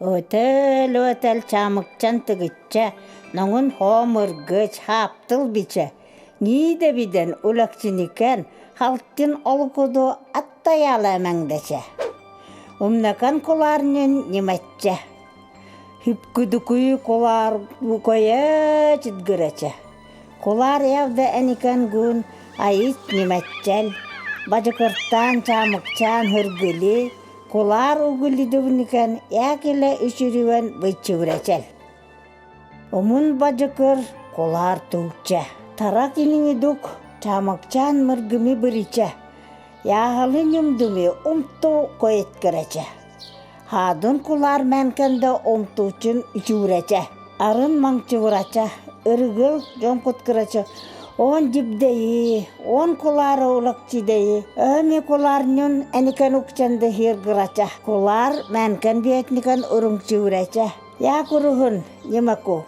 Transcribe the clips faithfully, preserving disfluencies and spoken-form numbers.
Өтөл, өтөл чамыкчан тигче, ноңун хоо мэргэш, хааптал биче. Ниидэ бидэн үлэгшэникэн халтин олгодо аттаяала эмэндэшэ. Умнакан кулаар нюн нимэдчэ. Хүбкүдүкүй кулаар кое чидгэрэшэ. Кулаар ябда эникэн гүн айыс нимэдчэл. Бажыкыртаан чамыкчаан һэргыли, кулаар үгылидыбникэн яакилэ үшүрүвэн бычыбрачал. Умун бажыкыр кулаар түүчэ. Тарак инигидүк чамыкчаан мэргыми бырыча. Яһала нюмдүми умтуу кое чидгэрэчэ. Хадын кулаар мэнкэндэ умтуучын үшүрбрача. Арын мангыбрача, ыргыл жом куткырача. Он жибдэйи, он кулаар үлэгшэдэйи, өөми кулаар нюн эникэн үгчэндэ хиргырача. Кулаар мэнкэн бэетникэн үрүншыбрача. Яа, куруһун, нимэку.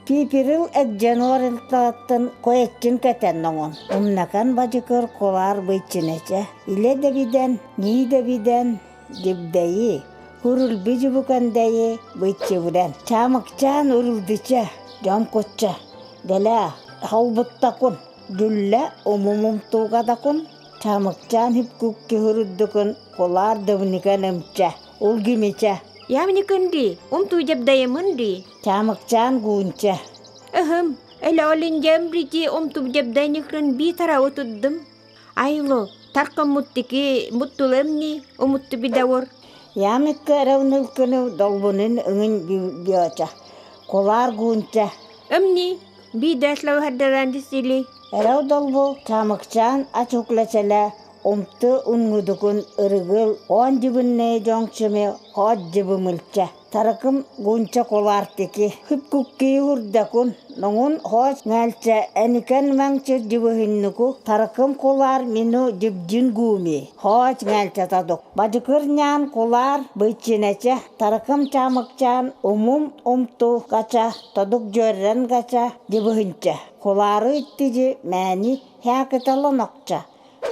Пипирил эгжэн орилтааттан куетчин кэтэн ноңон. Умнакан бажыкыр кулаар быччынэчэ. Илэ дэбидэн, нии дэбидэн, жибдэйи, хүрүлби жибүкэндэйи быччыбрэн. Чамыкчаан үрүлдүчэ, жом кутча. Гэлэ, холбуттакун, жюллэ, умум умтуу гадакун. Чамыкчаан хүбкүкки хүрүддүкүн кулаар дэбникэн эмчэ. Үлгимичэ. Ямникын ди, умтуу жибдэйимын ди. Чамыкчаан гуунча. Ыһым, элэ олинжа эмри ди, умтуу жибдэйи нигрын би тараа утуддум. Айлу, таркын муттики, муттул эмни, умутту бидэ ур. Ямникка эрэл нэлкэнэу долбунын ынгын би-, биоча. Кулаар гуунча. Эмни, би дээшлэ уһардаран дисили. Эрэл долбу чамыкчаан ачуклачалэ, умту үнгүдүкүн ыргыл, он жибиннэй жонгшуми хоош жибимилчэ. Таракым гуунча кулаартыки. Хүбкүкки хүрдэкүн, ноңун хоош ңаалча, эникэн мэңчир жибиһиннүку, таракым кулаар мину жибжин гууми. Хоош ңаалча тодук. Бажыкыр няан кулаар быччынэчэ, таракым чамыкчаан умум умтуу гача, тодук жюррэн гача, жибиһинчэ. Кулаары иттижи мээни хээкиталанокча.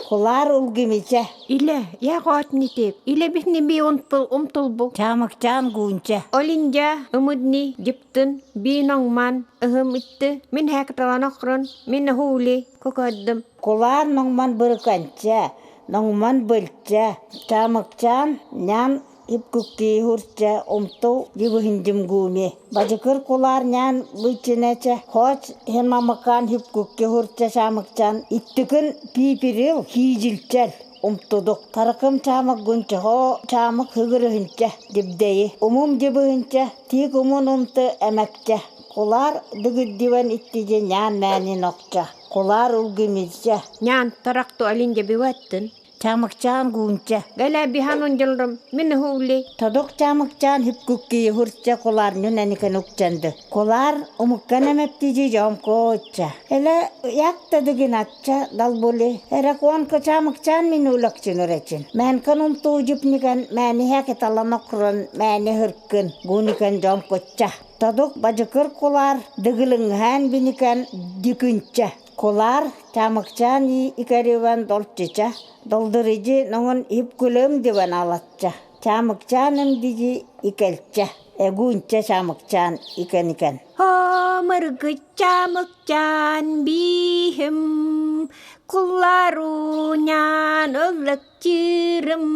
Кулаар үлгимичэ. Илэ, яа, хоотнитип. Илэ бихни би умтул, умтулбу. Чамыкчаан гуунча. Олинжа, ымыдни, жибтын, би ноңман, ыһым итты, мин хээкиталанохрун, мин һуули, кокоддум. Кулаар ноңман бырыканча, ноңман бэлчэ, чамыкчаан няан Хүбкүкки хүрчэ, умтуу жибиһинжим гууми. Бажыкыр кулаар няан быччынэчэ, хоош хин мамакаан хүбкүкки хүрчэ чамыкчаан иттикын пипирил хиижилчэл умтудук. Таракым чамык гуунча, хоо чамык хэгырыһынча жибдэйи. Умум жибиһинчэ, тииг умун умту эмэпчэ. Кулаар дэгдибэн иттижи няан мээни нокчо. Кулаар үлгимичэ. Няан таракту олинжа бибэттин. Чамыкчаан гуунча. Гэлэ би һанун жэлрим, мин һуули. Тодук чамыкчаан хүбкүкки хүрчэ кулаар нюн эникэн үгчэндэ. Кулаар умуккан эмэптижи жомкооча. Элэ яакта дэгэн атча, далбули. Эрэ куонка чамыкчаан мини үлэгшэн үрэшэн. Мэнкэн умтуу жибникэн мээни хээкиталанохрун, мээни һэркын, гууникэн жомкуча. Тодук бажыкыр кулаар дэгэлэнһээн биникэн жигинчэ. Кулаар чамыкчаан икэрибэн долчича. Долдорижи ноңон хүбкүлөө эмдибэн алача. Чамыкчаан эмдижи икэлчэ. Э, гуунча чамыкчаан икэникэн. Хоо мэргыш чамыкчаан биһим, кулаару няан үлэгшэрим.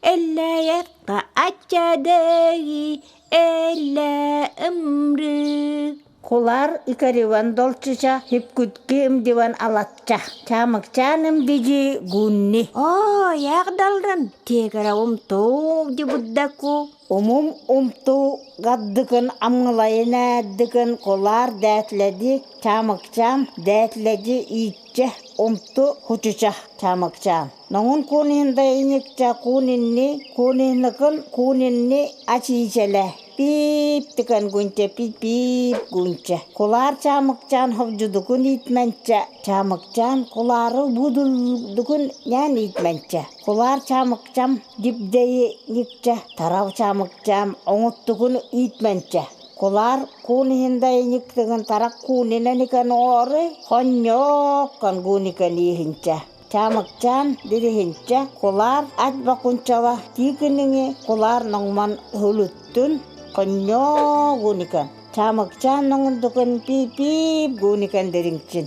Элэ яакта атча дэги, элэ эмри. Кулаар икэрибэн долчича, хүбкүкки эмдибэн алача. Чамыкчаан эмдижи гуунни. Оо, яа далран, тиигээрээ умтуу жибдэггүй. Умум умтуу гаддыкын, амгалайын ээддикын кулаар дээтлэди, чамыкчаан дээтлэди иитчэ, умту хучуча чамыкчаан. Ноңон куунһында инигчэ куунинни, куунһыныкын куунинни ачиичалэ. Пип тиихэн гуунча, пип-пип гуунча. Кулаар чамыкчаан ховжудукун иитмэнчэ. Чамыкчаан кулаары будулдукун няан иитмэнчэ. Кулаар чамыкчаан жибдэйи инигчэ. Тарак чамыкчаан онготтукун иитмэнчэ. Кулаар куунһында инигтэгэн тарак куунин эникэн ооры хоннёоккан гууникэн ииһинчэ. Чамыкчаан дирисинча, кулаар аж бакунчала, тиигынэ кулаар номон һүлүтэн, коньо гү никэн. Чамыкчаан номон докын пип-пип гү никэн дирингчин.